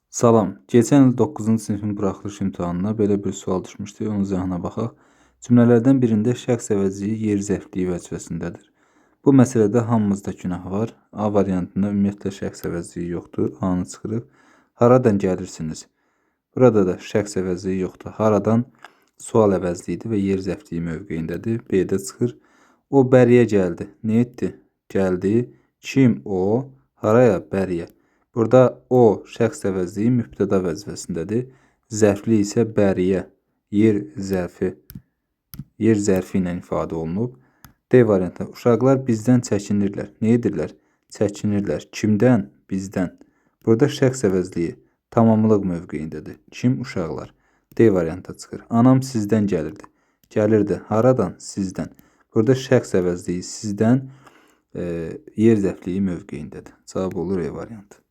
Salam. Keçən il 9-cu sinifin buraxılış imtahanına belə bir sual düşmüşdü. Onun izahına baxaq. Cümlələrdən birində şəxs əvəzliyi yer zərfliyi vəzifəsindədir. Bu məsələdə hamımızda günah var. A variantında ümumiyyətlə şəxs əvəzliyi yoxdur. A-nı çıxırıq. Haradan gəlirsiniz? Burada da şəxs əvəzliyi yoxdur. Haradan sual əvəzliyidir və yer zərfliyi mövqeyindədir. B-də çıxır. O bəriyə gəldi. Nə etdi? Gəldi. Kim o? Haraya? Bəriyə. Burada o şəxs əvəzliyi mübtəda vəzifəsindədir. Zərfli isə bəriyə, yer zərfi, yer zərfi ilə ifadə olunub. D variantı. Uşaqlar bizdən çəkinirlər. Nə edirlər? Çəkinirlər. Kimdən? Bizdən. Burada şəxs əvəzliyi tamamlıq mövqeyindədir. Kim? Uşaqlar. D variantı çıxır. Anam sizdən gəlirdi. Gəlirdi. Haradan? Sizdən. Burada şəxs əvəzliyi sizdən yer zərfliyi mövqeyindədir. Cavab olur E variantı.